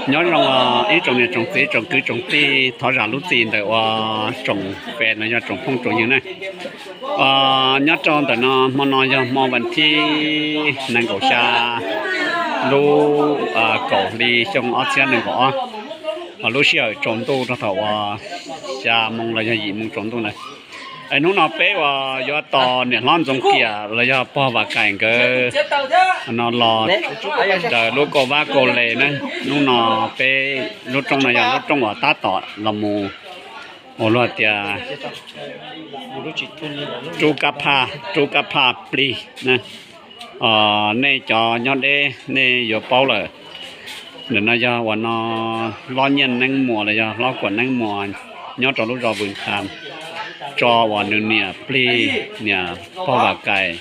Nyob zoo ib tsoom niam tsoom txiv tsoom kwv tsoom tij, thov zam lub txim ntawm ua tsoom fem los yog tsoom phooj tsoom ywg ne. Nyob rau ntawm no, hmo no yog hmo vas thib nees nkaum xya lub kaum hli xyoo ob txhiab nees nkaum ob, lub sij hawm tsaus ntuj rau thaum uas xya moo los yog yim moo tsaus ntuj na. Es hnub no peb uas yuav tos niam hlob Ntxoov Kiam los yog pog Vam Kaim nkawd no los raws lub kauj vab kauj le na. Hnub no peb lub rooj no yog lub rooj uas tab tom los mus ua luag tias rub kab phaj, rub kab phaj plig na. Nej cov nyob deb nej yuav paub lawm. Ntawm no yog uas no hlob Nyiaj Neeb Muas los yog hlob Kuam Neeb Muas nyob rau lub zos Vwm Kham tso uas nws niam plig niam pog Vam Kaim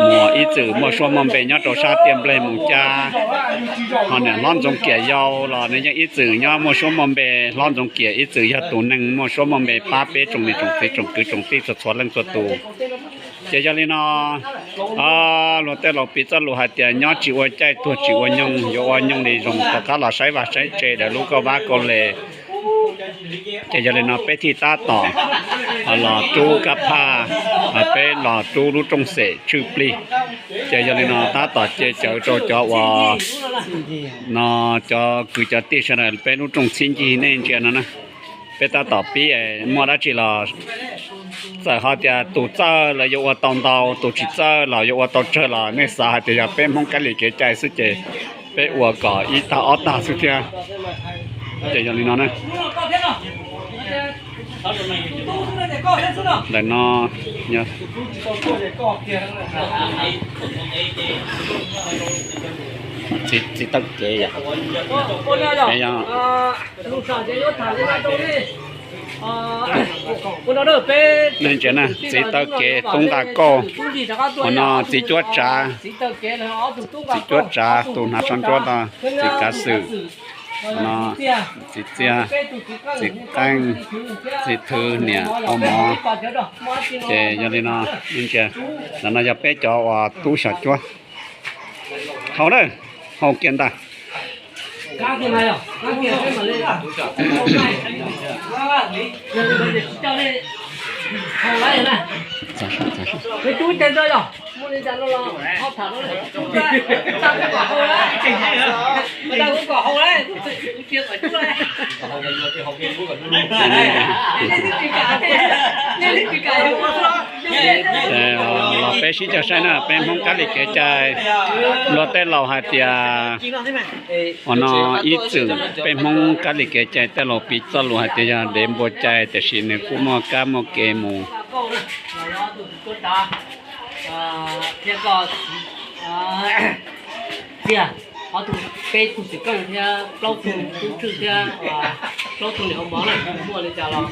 Muas ib txwm muaj suab muaj npe nyob rau sab tiaj nplej mus cab. Ho niam hlob Ntxoov Kiam yau los nws yeej ib txwm nyob muaj suab muaj npe. Hlob Ntxoov Kiam ib txwm yog tus neeg muaj suab muaj npe pab peb tsoom niam tsoom txiv tsoom kwv tsoom tij txhua txhua leej txhua tus. Ces yog li no, luag tej laus piv txoj lus hais tias nyob tsis ua caij tuag tsis ua nyoog, yuav ua nyoog li zoo rov qab los saib vaj saib tsev daws lub kauj vab kauj le. Ces yog li no peb thiaj tab tom los rub kab phaj, peb los rub lub rooj xem tswj plig. Ces yog li no tab tom ce cawv rau cov uas no cov kwv cov tij sawv daws, peb lub rooj txhib ncig nej ntsia no na. Peb tab tom pib, muaj dab tsi los txawm ho tias tus txawj los yuav ua tau ntau, tus tsis txawj los yuav ua tau tsawg los nej xav hais tias yog peb Hmoob kab lis kev cai xwb ces peb ua kom ib tag ob tag xwb thiab. Ces yog li no na. Ntawm no, txiv taw kev, nej ntsia na, txiv taw kev tub nqa kauj, ua no txiv cuab tsav, txiv cuab tsav tus hnav tsho ntsuab no, txiv kav xwm, no txiv txiag, txiv qeej, txiv thwv niam ua mov. Ces yog li no, nej ntsia, ntawm no yog peb cov uas tub xyom cuab. Haus na, haus kiag ntag. Los peb sib cog saib na, peb Hmoob kab lis kev cai, luag tej laus hais tias ua no ib txwm peb Hmoob kab lis kev cai tej laus piv txoj lus hais tias yog dev npua cai, tiam sis nws kuj muaj kab muaj kev mus. Txiag, ob tug, peb tug txiv keej thiab plaub tug tub tswj thiab plaub tug niam ua mov na, muaj li cas los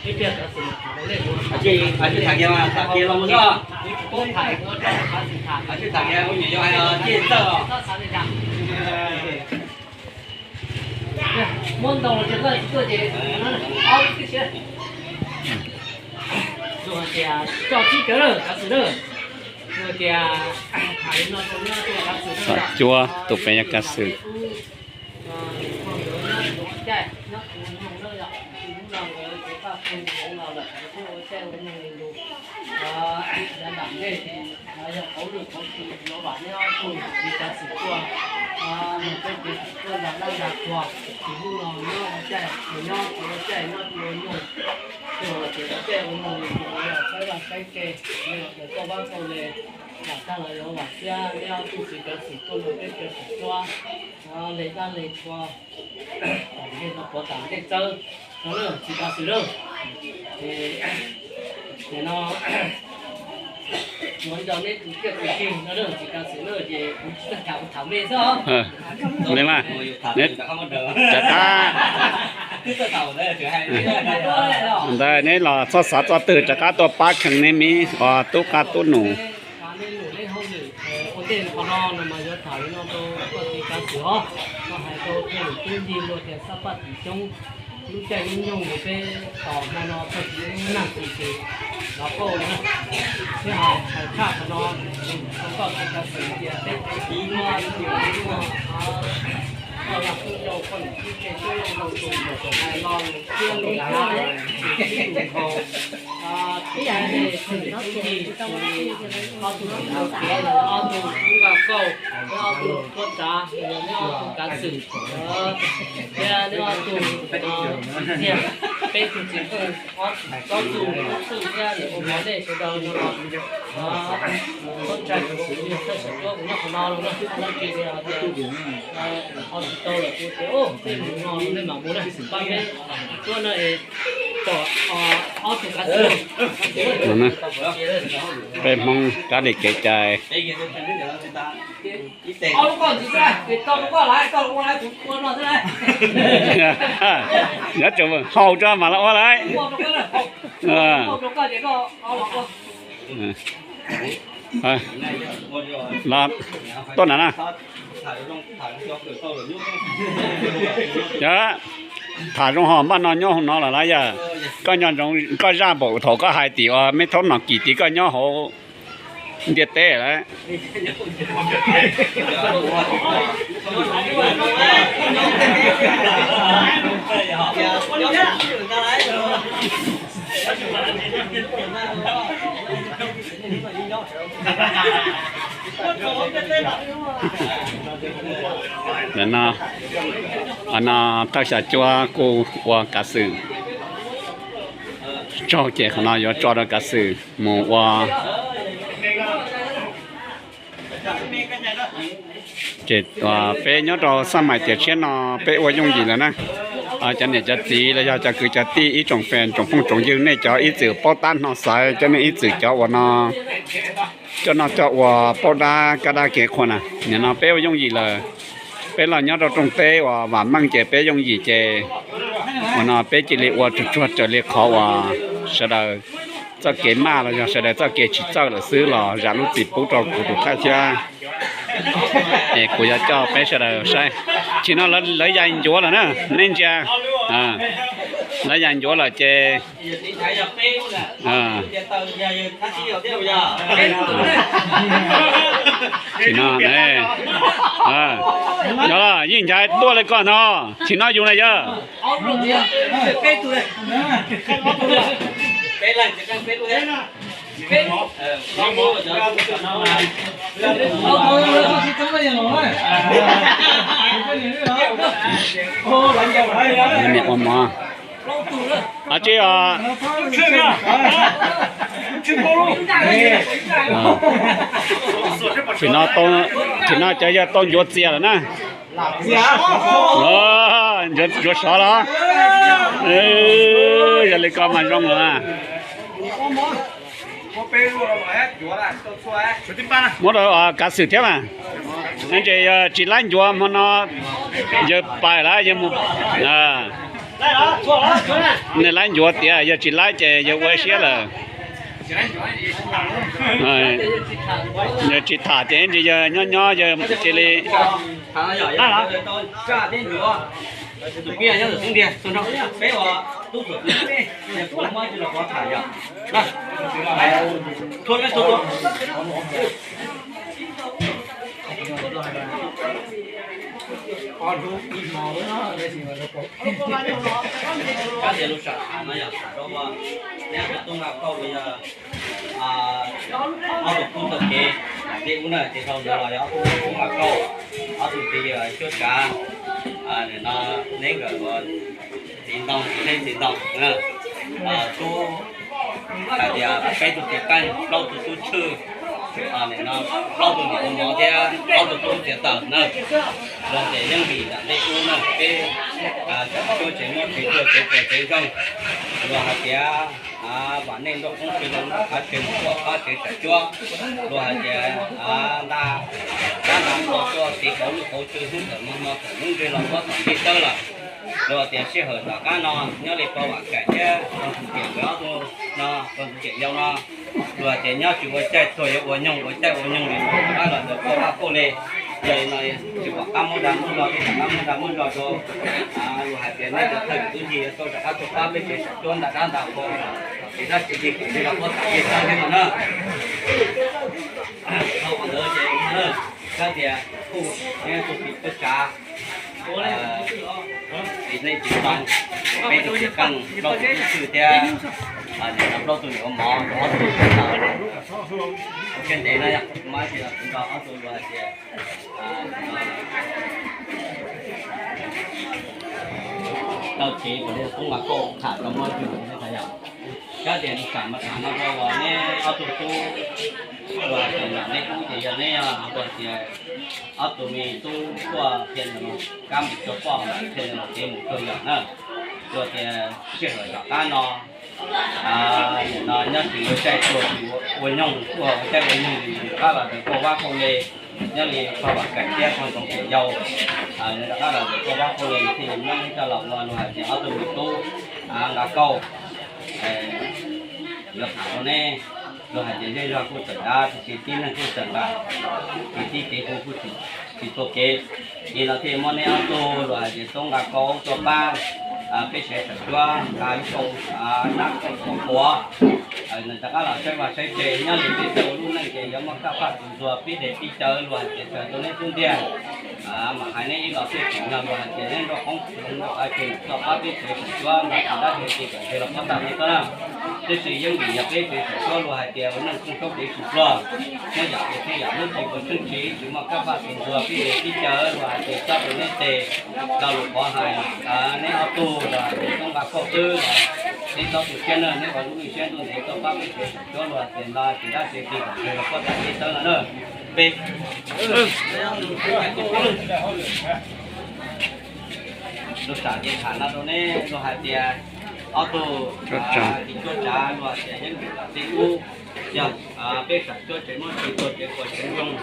peb thiaj xav xwm tham rau nej. Kuv tsis paub tham, kuv tsis paub tham, kuv tsis paub tham li cas. Muab ntau los tsis tuaj ces ob lub tib si. Zoo hais tias coj tib cawv lawm kav xwm lawm. Zoo hais tias tham li no rau nyob rau kav xwm lawm. Txom cuab tus pem yog kav xwm. Yog qauv lwm qauv tus yuav vam neb ob tug txiv kav xwm tuaj, mus peb txiv xwm tuaj nrog dab nrog qhuas, tsis hnub no nyob ua caij, nyob tsis ua caij, nyob tsis ua nyoog, tsis ua caij ua nyoog, saib vaj saib tse, yog tias koj vab koj le, lam tag los yuav vam thiab neb ob tug txiv kav xwm tuaj nrog peb txiv xwm tuaj, le dab le qhua, tam ntej no puav tam ntej txawb, no lawm txiv kav xwm lawm. Ces no yuav nco neb tus tiaj tus tig no lawm txiv kav xwm lawm ces kuv tsis txawj tham kuv tham me xwb os. Li mas, rov qab ntawd neb los txhob xav txoj twg, rov qab tuaj pab kheev neb me uas tub qab tub num. Ua ntej qhov no no mas yuav tham li no rau koj txiv kav xwm os, no hais rau peb lwm tub ncig luag tias xab paj tim xyoob, lub caij lub nyoog uas peb tos hmo no txog tsis muaj neeg txi ces los pauj na. Thiab hais tshaj qhov no rau koj txiv kav xwm tias peb txiv no, Ob tug tub Vam Kauj, neb ob tug tuab tsav, neb ob tug kav xwm, thiab neb ob tug txiv txiag, peb tug txiv pheej, ob tug tub xwb thiab lawv ua mov nej sawv daws no los, txhob ntshai, kuv yog thawj xeem tuab kuv nyob qhov no los no, tsis li hais tias ho tsis tau lawm kuv tias nej mus no los nej mam mus na, pab peb tuab no es pom ob tug kav xwm. Peb Hmoob kab li kev cai. Nyob tsum haus rau mam los ua lawm. Los tuaj na na. Tham zoo ho npaj no nyob hauv no los lawm yog? Koj nyob ntsoov koj zaj npaum thaum koj hais tim uas me thaub nom kis tid koj nyob hauv ntiaj teb lawm. No, no thawj xya cuab kuj ua kav xwm tso, ces qhov no yuav tso rau kav xwm mus ua. Ces peb nyob rau xab mais tiam tshiab no peb ua yooj yim lawm na. Cov niam cov txiv los yog cov kwv cov tij ib tsoom fam tsoom phooj tsoom ywg, nej cov ib txwm paub tab hno xaiv, cov nej ib txwm cov uas no coj noj coj ua paub dab kab dab kev qhua na, nim no peb ua yooj yim lawm. Peb los nyob rau rooj teb uas vam meej ces peb yooj yim ces uas no peb cia li ua tsuag tsuag raws li qhov uas sawv daws txoj kev maj los yog sawv daws txoj kev tsis txawj lawm xwb los zam lub txim pub rau kuv tus kheej thiab. Es kuv yuav coj peb sawv daws saib. Tsis no lawv yais ncuav lawm na, nej ntsia. Lawv yais ncuav lawm ces tsis no, no yeej ncav tuaj li koj no. Tsis no yus na yog. Niam ua mov. Tsis, tsis no, tsis no cov yog tau ncuav txias lawm na. Ncuav sov los. Yog li ko mas zoo lawm. Muab rau kav xwm thiab mas. Ntses yog tsis laib ncuav hmo no yawg pais lawm yawg mus. Nws laib ncuav tias yog tsis laib ces yawg ua ib siab lawm. Yawg tsis tham ces ntsis yawg nyob nyob yawg cia li. Kab tias lus sam tham no yog tham rau neb cov tub Vam Kauj los yog ob tug tub txoj kev dej ub na, ces dhau ntawd los yog ob tug tub Vam Kauj, ob tug ces yog Cuab Tsav, nim no neb nkawd ua txiv ntoo txiv neej txiv ntoo, tub hais tias peb tug txiv qeej plaub tug tub tshwj, nim no plaub tug niam ua mov thiab plaub tug tub txiav taws na. Luag tias yeej vim nram dej ub na peb tsev muab tsev tuag tsev tuag tsev zoo. Luag hais tias vam nej nrauj koob tsw zoo noj qab tsw mus tuaj qab tsev tsam cuab. Luag hais tias nta kab nta kho tuaj tiv hauv lub hauv tsw hnub tawm hmo hmo tawm hnub ntseg los muab tom ncej tawb lawm. Luag tias sij hawm tom qab no nyob li pog Vam Kaim thiab pog Ntxoov Tiam nkawd ob tug no, pog Ntxoov Tiam yau no, luag tias nyob tsis ua caij txuag yuav ua nyoog, ua caij ua nyoog li no rov qab los ntawd pog Vaj Kauj li. Yog li no tsis pom qab muab dag muab zog thiab rov qab muab dag muab zog rau luag hais tias nej cov thawj tub ncig yuav tau rov qab tuaj pab peb tsev tsam cuab nta dab nta qhua, ces dab tsi ncig kev li los muab tom ncej tawb thiab no na. Dhau qhov ntawd ces kab tias kuj tus tim Cuab Tsav, Txiv neej txiv tub, peb tug txiv qeej plaub tug tub xwb thiab, plaub tug niam ua mov, ob tug tub tau. Kiag ntev no yog muaj ib tug los kuv nrog ob tug luag hais tias tau txiv puas li tub mas koj tham rau muab tswj yom. Kab tias nws xam mas tham no rau uas neb ob tug tub luag hais tias neb tub ces yog neb yog luag tias ob tug me tub tuaj qhia los kab mus rau poj qhia los kev mus rau yom na. Luag tias sij hawm tom qab no no nyob tsis ua caij tuag tsis ua nyoog tuaj ua caij ua nyoog li rov qab los ntawm kauj vab kauj le, nyob li pog Vam Kaim thiab pog Ntxoov Tiam Yau, rov qab los ntawm kauj vab kauj le thiaj li muab neb coj los ua luag hais tias ob tug me tub nqa kauj. Yuav tham rau neb, luag hais tias zej zog kuj txawm dav, tiam sis tib neeg kuj txawm npam, tib kev hu kuj tsis txhua kev. Ces no thiaj muab neb ob tug luag hais tias tub nqa kauj tuaj pab peb sawv daws cuab nqa ib kauj naj kauj qhuav, nws rov qab los saib vaj saib tsev. Nyob li peb tau lub neej ces yuav muaj kaj faj tus ntxuag pib dej pib cawv luag hais tias txawm rau neb xub ntiag. Mas hais neb ib los xwb tsim nyog luag hais tias neb nrog qoob nrog av ces txoj pab peb sawv daws cuab nqa tsis dab tsi ces kom ntshe los pob tag li tau na. Tab sis yeej vim yog peb sawv daws cuab luag hais tias ua neej koob saub kev tsis pluag, muab yam tus thiab yam lub tsis puas tsheej tsis tsis muaj kaj faj tus ntxuag pib dej pib cawv luag hais tias txhob rau neb tes. Lo lus qhov hais neb ob tug luag hais tias tub nqa kauj xwb los neb txhob tu siab na, neb ua lub neej siab ntuj ntev tuaj pab peb sawv daws cuab luag hais tias nqa tsis dab tsi ces kom ntshe los pob tag li tau no na. Peb lub sam ces tham no rau neb luag hais tias ob tug tsis cuab tsav luag hais tias yeej vim yog tib ub yog peb sawv daws cuab tsev muab tsev tuag tsev puas tsev zoo.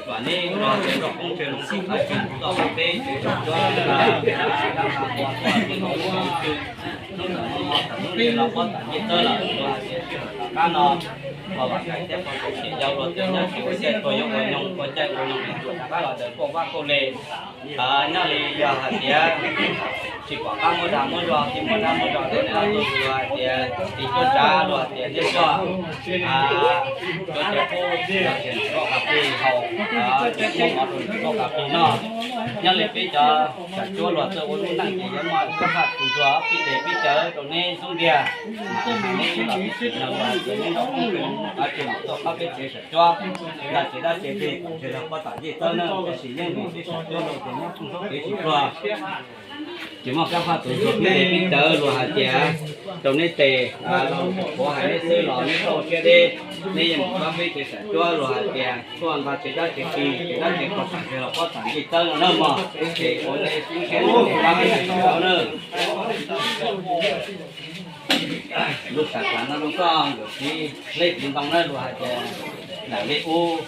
Vam neb luag hais tias nrog qoob ntshe loo txoj pab peb sawv daws cuab dab qhua tuaj ces hnub no hnub no txawm hnub no los pob tag li tau lawm luag hais tias sij hawm tom qab no pog Vam Kaim thiab pog Ntxoov Tiam Yau luag tias nyob tsis ua caij tuag yuav ua nyoog ua caij ua nyoog li tus rov qab los ntawm kauj vab kauj le. Nyob li yog hais tias tsis pom qab muab dag muab zog thiab muab dag muab zog rau neb ob tug luag hais tias tsis cuab tsav luag hais tias neb coj cuab cov qub los ces nws loj qas plig haus, ces muab mov rau nws loj qas plig noj. Nyob li peb cov sawv daws cuab luag txawj ua lub neej ces yuav muaj kaj faj tus ntxuag pib dej pib cawv rau neb xub ntiag. Mas hais neb ib los xwb tsim nyog luag hais tias neb nrog qoob ntshe loo txoj pab peb sawv daws cuab, nqa tsis dab tsi plig kom ntshe los pob tag li tau na, tab sis yeej vim peb sawv daws cuab luag ces nyob koob saub kev tsis pluag. Tsis muaj kaj faj tus ntxuag pib dej pib cawv luag hais tias rau neb tes, los qhuav hais neb xwb los neb txhob ua siab deb, neb yeej mus pab peb sawv daws cuab luag hais tias tuaj nqa tsis dab tsi plig tsis dab tsi kom ntshe los pob tag li tau no na mog, ces ua neb lub siab ntuj ntev pab peb sawv daws cuab na. Lub sam tham no rau koj nkawm txiv Lej Txiv Ntoo na luag hais tias nram Lej Ub,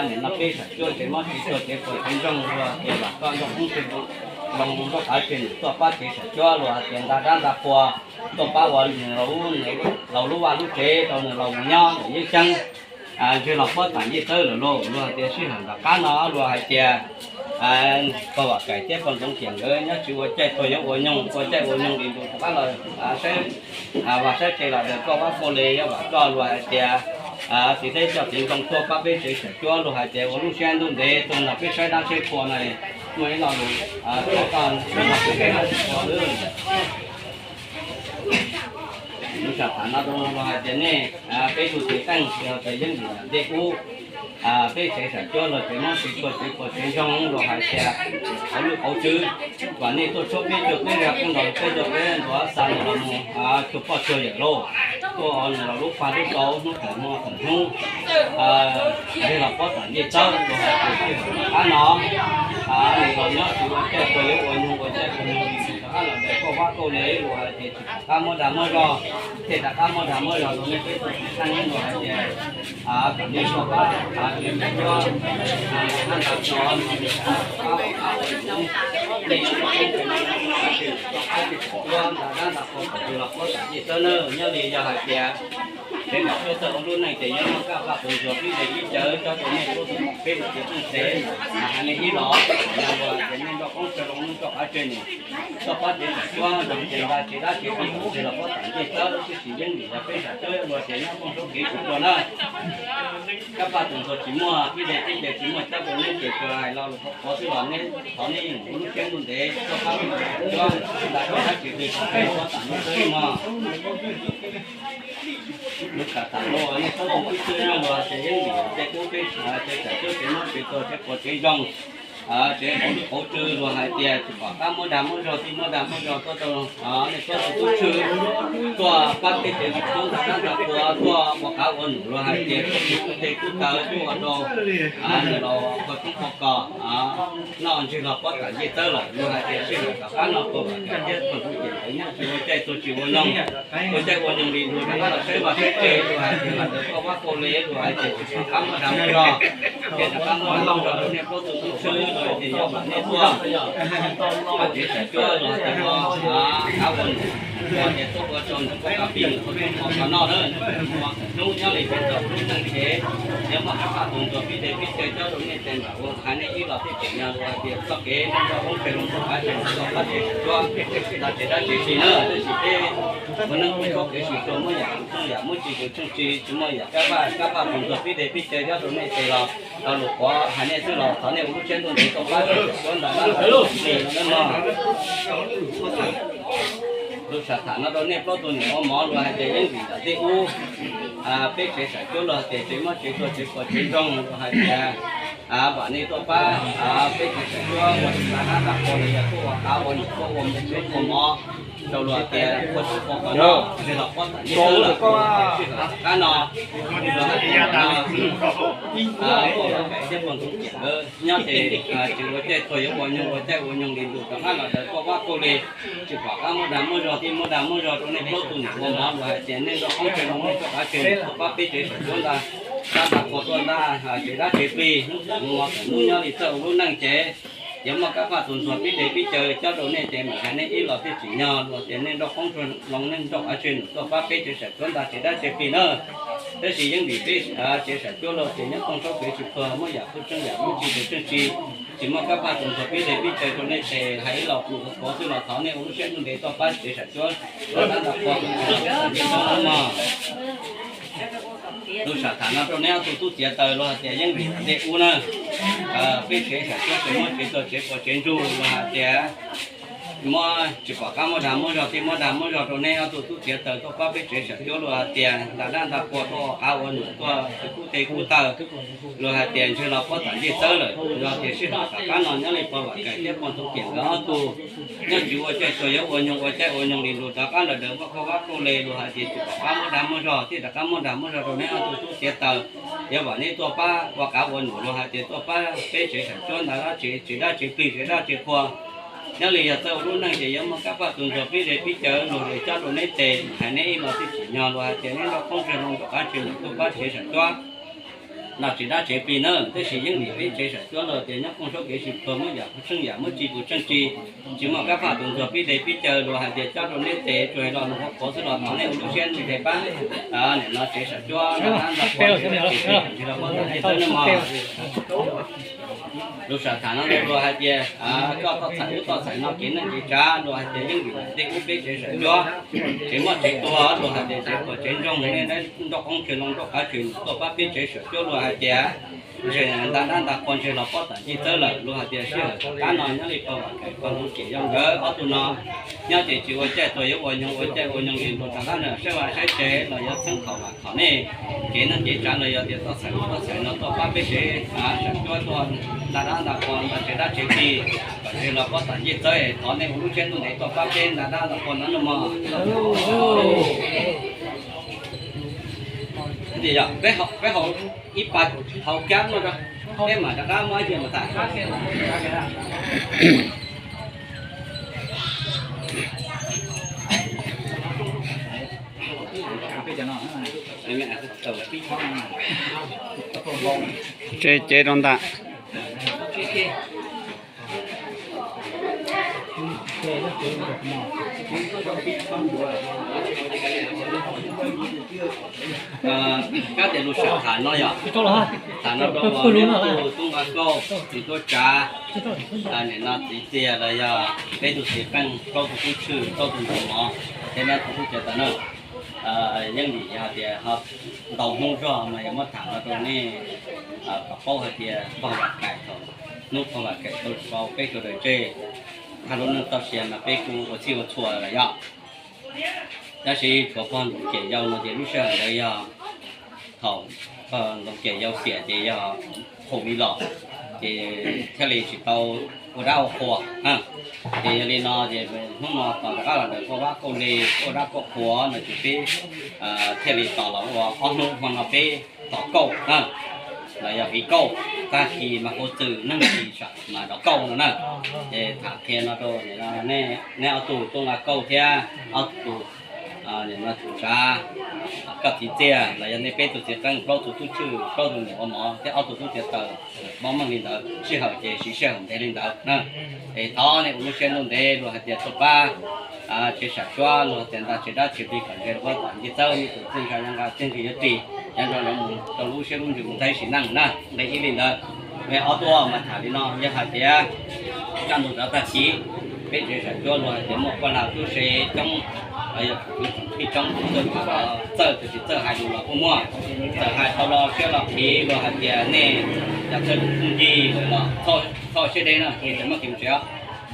nim no peb sawv daws cuab tsev muab tsev tuag tsev puas tsev zoo luag hais tias vam koj nrog qoob ntshe loo nrog av tseg nws tuaj pab tsev sawv daws cuab luag hais tias nqa dab nqa qhua tuaj pab ua nws laus lub vaj lub tsev rau nws laus mus nyob nws yeeb ceeb. Ntshe los pob tag li tau lawm lauj, luag hais tias sij hawm tom qab no luag hais tias pog Vam Kaim thiab pog Ntxoov Tiam nkawd nyob tsis ua caij tuag yuav ua nyoog ua caij ua nyoog li tus rov qab los saib vaj saib tsev los ntawm kauj vab kauj le yuav vam koj luag hais tias txiv Lej coj Txiv Ntoo tuaj pab peb tsev sawv daws cuab luag hais tias ua lub siab ntuj ntev tuaj nrog peb saib dab saib qhua no, muaj ib lo lus thov koj nrog peb saib dab saib qhua xwb. Lub sam tham no rau luag hais tias nej peb tug txiv qeej yog tias yeej vim nram Lej Ub, peb tsev sawv daws cuab luag tsev muab tsev tuag tsev puas tsev zoo luag hais tias hauv lub hauv tswv, vam nej tuaj tshuab peb cuag peb zag kooj nrog peb cuag peb ntuav xa nws los mus cuag poj cuag yawm lauj, tuaj nws los lub pag lub tau hnub thaum hmo thaum hnub. Ntshe los pob tag li tau luag hais tias sij hawm tom qab no nws los nyob tsis ua caij tuag yuav ua nyoog ua caij ua nyoog li tus rov qab los ntawm kauj vab kauj le luag hais tias tsis pom qab muab dag muab zog, thiaj rov qab muab dag muab zog rau nej peb tug txiv qeej luag hais tias kom nej tuaj pab tsev sawv daws cuab, nqa dab nqa qhua, nej yuav tuaj pab tsev sawv daws cuab, nqa dab nqa qhua kom nws los pob tag li tau na. Nyob li yog hais tias Peb mam tuaj txog ua lub neej ces yuav muaj kab paj tus ntsuag pib de pib caw cov tus nej tuaj tus peb mus txiav txeej tsev, hais nej ib los, yog tias nej nroj qoob tsawg los nej nroj qab tseg nws, txoj pab tsev sam cuab nrog tsev nqa tsev dab tsev plig mus tsev los pob tam ncej txawb lub txij tsis yeeb vim yog peb sam cuab luag tias nyob kooj saub kev tsis tuag na. Kab paj tus ntsuag tsis muaj, pib de pib caw tsis muaj, cab tus neb ces tsuas hais lo lus qhuav qhuav xwb los neb thov nej yeej mus lub siab ntuj ntev txoj pab tsev sam cuab nqa tsev dab tsev plig kom peb pob tam ncej txawb no. Lub sam tham no nej txhob tu tib txwb luag tias yeeb vim tej ub peb tsev sam cuab tsev mob tsev tuag tsev quav tsev ntsoog, tsev qauv tsw luag hais tias tsis pom qab muab dag muab zog, tij muab dag muab zog tuaj rau nej txhob tu tub tshwj tuaj pab peb tsev sam cuab nqa dab nqa qhua tuaj ua qav ua num luag hais tias tuaj tsis kuj tej kuj taw tuaj ua rau nws los qhua tshoob qhua kos noj ntswg los pob tam ncej txawb lawm luag hais tias sij hawm tom qab no puas vam thiab txog tus tiam ntawd nyob tsis ua caij tuag tsis ua noog, ua caij ua noog li luag rov qab los saib vaj saib tsev luag hais tias los ntawd koj vab kau le luag hais tias tsis pom qab muab dag muab zog, ces rov qab muab dag muab zog rau nej plaub tug tub tshwj luag hais tias yog vam nej tuaj pab tsev sam cuab luag hais tias no qav ua num luag hais tias tuaj ua rau nws poj kas pij nws qhua tshoob qhua kos noj na. Hnub nyob li peb txoj lub neej ces yuav muaj kab paj tus ntsuag pib de pib caw coj rau nej tes nram ua hais nej ib los thiaj tseem nyog luag hais tias txoj kev nroj qoob tsawg los nroj qab tseg nws txoj pab tsev sam cuab nqa tsev dab tsev plig na. Tab sis peb ua neej ua txoj kev sib txuag muab yam kuv tsheej yam muab tsis kuv tsheej tsis, tsis muaj yam kab paj, kab paj tus ntsuag pib de pib caw coj rau nej tes los tau lus qhuav hais nej xwb los thov nej ua lub siab ntuj ntev txoj pab tsev sam cuab nqa dab nqa qhua plig no na mog. Lus sam tham no rau nej plaub tug niam ua mov luag hais tias yeeb vim ntawm tej ub peb tsev sam cuab luag hais tias tsev mob tsev tuag tsev quav tsev ntsoog luag hais tias vam nej tuaj pab peb tsev sam cuab ua nqa dab nqa qhua los yog tuaj ua qav ua num tuaj ua mov rau luag hais tias qhua tshoob qhua kos noj ntswg los pob tam ncej txawb lawm, sij hawm tom qab no luag hais tias no poj Vam Kaim thiab poj Ntxoov Kiam nkawd nyob ces tsis ua caij tuag yuav ua nyoog ua caij ua nyoog li ntus rov qab los daws koj vab kauj li, tsis pom qab muab dag muab zog, thiaj muab dag muab zog rau nej plaub tug niam ua mov luag hais tias nej nroj qoob tsawg los nej nroj qab tseg tuaj pab peb tsev sam cuab nqa dab nqa qhua tuaj nqa tsev dab tsev plig, hnub tawm hnub mos tawm hnub nyob li txawj ua lub neej ces yuav muaj kab paj tus ntxuag pib de pib caw cob rau nej ces mam hais nej ib los thiaj tsim nyog luag tias nej nroj qoob tsawg los nej nroj qab tseg nws tuaj pab peb tsev sam cuab nqa tsev dab tsev plig na. Tab sis yeej vim peb tsev sam cuab luag tias nyob kooj saub kev tsis tuag muab yam kuj tsheej yam muab tsis tus tsheej tsis, tsis muaj kab paj tus ntxuag pib de pib caw rau nej ces hais ib los lus qhuav xwb los thov nej ua lub siab ntuj ntev tuaj pab tsev sam cuab nqa dab nqa qhua kom tsev sam cuab nqa mog. Lus sam tham no rau neb ob tug tub txiav taws luag hais tias yeej vim ntawm tej ub na, peb tsev sam cuab tsev mob tsev tuag tsev quav tsev ntsoog luag hais tias muab tsis pom qab muab dag muab zog, thiaj muab dag muab zog rau neb ob tug tub txiav taws tuaj pab peb tsev sam cuab luag hais tias nqa dab nqa qhua tuaj ua qav ua num tuaj tsis kub teg kub taw, luag hais tias ntswg los pob tam ncej txawb lawm, luag tias sij hawm tom qab no nyob li pog Vam Kaim thiab pog Ntxoov Kiam nkawd ob tug nyob tsis ua caij tuag yuav ua nyoog ua caij ua nyoog li ntus rov qab los daws muaj koj vab kauj le luag hais tias tsis pom qab muab dag muab zog, thiaj rov qab muab dag muab zog rau neb ob tug tub txiav taws. Yuav vam neb tuaj pab ua qav ua num luag hais tias tuaj pab peb tsev sam cuab nqa dab tsev, tsev dab tsev plig, tsev dab tsev qhua. Nyob li yog txawj ua lub neej ces yuav muaj kab paj tus ntxuag pib de pib caw luag li cob rau neb tes, hais neb ib los thiaj tsim nyog luag hais tias neb nroj qoob tsawg los nroj qab tseg nws tuaj pab tsev sam cuab nqa tsev dab tsev plig na. Tab sis yeej vim peb tsev sam cuab luag tias nyob kooj saub kev tsis tuag muab yam kuj tsheej yam muab tsis tus tsheej tsis, tsis muaj kab paj tus ntxuag pib de pib caw luag hais tias cob rau neb tes tsuas hais lo lus qhuav qhuav xwb los thov nej ua lub siab ntuj ntev pab nim no tsev sam cuab nqa dab nqa qhua tsev dab tsev plig kom tsev los pob tam ncej txawb na mog. Lus sam tham no luag hais tias koj toj txhais ub toj txhais no kev neej kev tsav luag hais tias yeej vim ntawm tej ub peb tsev sam cuab tsev mob tsev tuag luag hais tias tsev quav tsev ntsoog nej nroj qoob tsawg los nroj qab tseg nws tuaj pab peb tsev sam cuab luag hais tias ntshe nta dab nta qhua ntshe los pob tam ncej txawb lawm luag hais tias sij hawm tom qab no nyob li pog Vam Kaim pog Ntxoov Kiam yog nkawd ob tug no nyob ces tsis ua caij tuag yuav ua nyoog ua caij ua nyoog li ntus rov qab no saib vaj saib tsev los yuav txheeb thaum vam thaum nej kev neej kev tsav los yog tias toj txhais ub toj txhais no tuaj pab peb tsev sam cuab tuaj nta dab nta qhua nta tsev dab tsev plig kom tsev los pob tam ncej txawb es thov nej ua lub siab ntuj ntev tuaj pab peb nta dab nta qhua no no mog. Peb haus ib pas haus kab no, peb mam rov qab muab ib pliag mus tas. Tsev cev rau ntawm. Kab tias lus sij hawm tham no yog, tham no rau tub Vaj Kauj, txiv Tuab Tsav, nim no txiv Txiaj los yog peb tug txiv qeej plaub tug tub tshwj plaub tug ntxuag mov thiab neb tug tub txiav taws na. Yeej vim yog hais tias ho ntau hnub zog mas yog muab tham no rau nej kom paub hais tias pog Vam Kaim thaum hnub pog Vam Kaim tau tsis tau peb sawv daws tseg, hais lub neej txoj sia mas peb kuj ua txhij ua txhua lawm yom. Tab sis tshuav pog Ntxoov Kiam Yau no ces lub sij hawm ntawd yog thaum pog Ntxoov Kiam Yau xiam ces yog qhua viv los, ces thiaj li tsis tau ua dab ua qhua. Ces yog li no ces hnub no tos rov qab los ntawm Kauj Vab Kauj Li, Kauj Dab Kauj Qhua no ces peb thiaj li tos los ua ob hnub hmo no peb tos kauj na, los yog viv kauj, tag kis mas kauj txwm, neeg kis mas dov kauj no na. Ces tham qhia no rau neb ob tug tub nqa kauj thiab ob tug nim no txwv tsav, koj txiv Txiaj los yog nej peb tug txiv qeej plaub tug tub tshwj plaub tug niam ua mov thiab ob tug tub txiav taws, mob meej li ntawd, sij hawm ces siv sij hawm ntev li ntawd na. Es thov nej ua lub siab ntuj ntev luag hais tias tuaj pab tsev sam suab luag hais tias nta tsev dab tsev plig kom ntseg rau pob tom ncej txawb, ib tug txiaj ntsha nyob nqa txiaj ntsig yuav ris, nyob nrog nyob mus rau lub siab lub ntsws mus ntxeeb sim neej na. Nqe ib li ntawd. Nqe ob tuaj mas tham li no, yog hais tias kaj ntug tsav tag kis peb tsev sam suab luag hais tias muaj poj lag tub se coob, los yog kwv tij coob txawj tham los txawj, txawj tsis txawj hais lus los kuj muaj, txawm hais tau los siab los phiv luag hais tias nej cov txawj lus txuj ncig lawm los txhob siab deb na, tsis muaj kev ntsev os.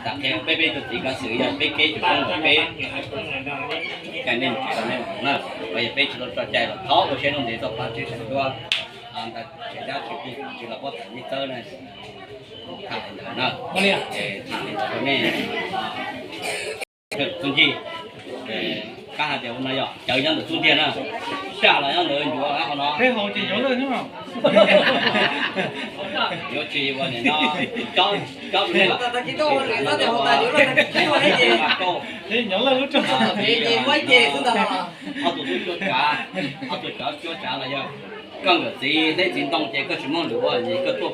Tam qhia peb peb tug txiv kav xwm yog peb kev tsis poob ntawm peb, cais nej mus tsis tau nej mus na, los yog peb tsis tau tso cai los thov ua siab ntuj ntev tuaj pab tsev sam suab, nta tsev dab tsev plig tsis los pob tom ncej txawb na. Tham li ntawd na, tham li ntawd rau nej txuj ncig. Kab hais tias ua no yog cawv nyob ntawm txuj ntiag na, saj los nyob ntawd ncuav qhov no. Yuav tsis ua nim no cob rau nej los. Ob tug tub cuab tsav, ob tug cuab tsav los yog koj nkawm txiv dej txiv ntoo ces koj tsis muaj lwm ua li, koj tuaj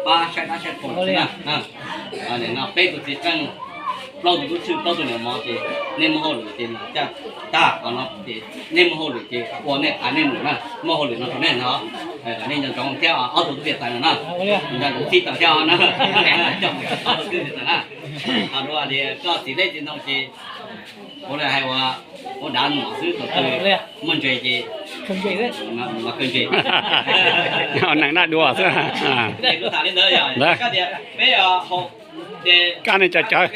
pab saib dab saib qhua xwb na. Nim no peb tug txiv qeej plaub tug tub tshwj plaub tug niam mov ces nej muaj hauj lwm ces caj tag qhov no ces nej muaj hauj lwm ces ua nej qab nej mus na, muaj hauj lwm no rau nej ntag. Kom nej nco ntsoov thiab ob tug tub txiav taws no na, nco ntsoov txhib taws thiab na. Ob tug tub txiav taws na, dua tias koj txiv dej txiv ntoo ces ua li hais ua, ua dav mus xwb, thaum twg muaj ntses ces mas kawg ntses. Neeg dab dua xwb. Kuv tham li ntawd yog kab tias peb ces kab nej cov cawv.